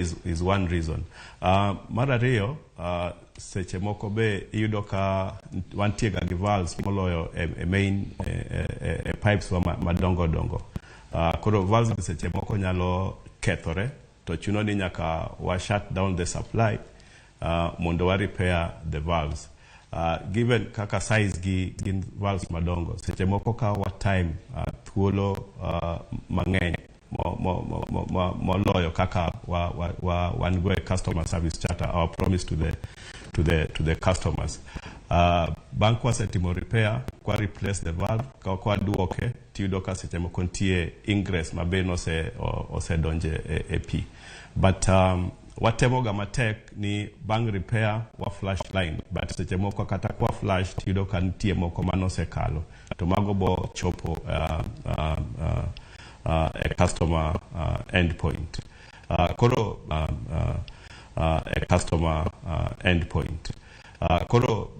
Is one reason. Mar ariyo, seche moko be iyudo ka wantie ga gi valves moloyo e main e pipes wa madongo dongo. Koro valves gi seche moko nyalo kethore to chuno ni nyaka wa shut down the supply mondo wa repair the valves. Given kaka size gi gin valves madongo, seche moko kawa time, thuolo mang'eny moloyo kaka wa wan go e customer service charter, our promise to the customers. Bang' kwasetimo repair, kwa replace the valve, ka kwa duoke, tiyudo ka seche moko nitie ingress ma be osedonje e pi. But watemoga matek ni bang' repair wa flush line, but seche moko kata kwa flush tiyudo ka nitie moko manosekalo to mago bo chopo e customer endpoint. Koro e customer endpoint. Koro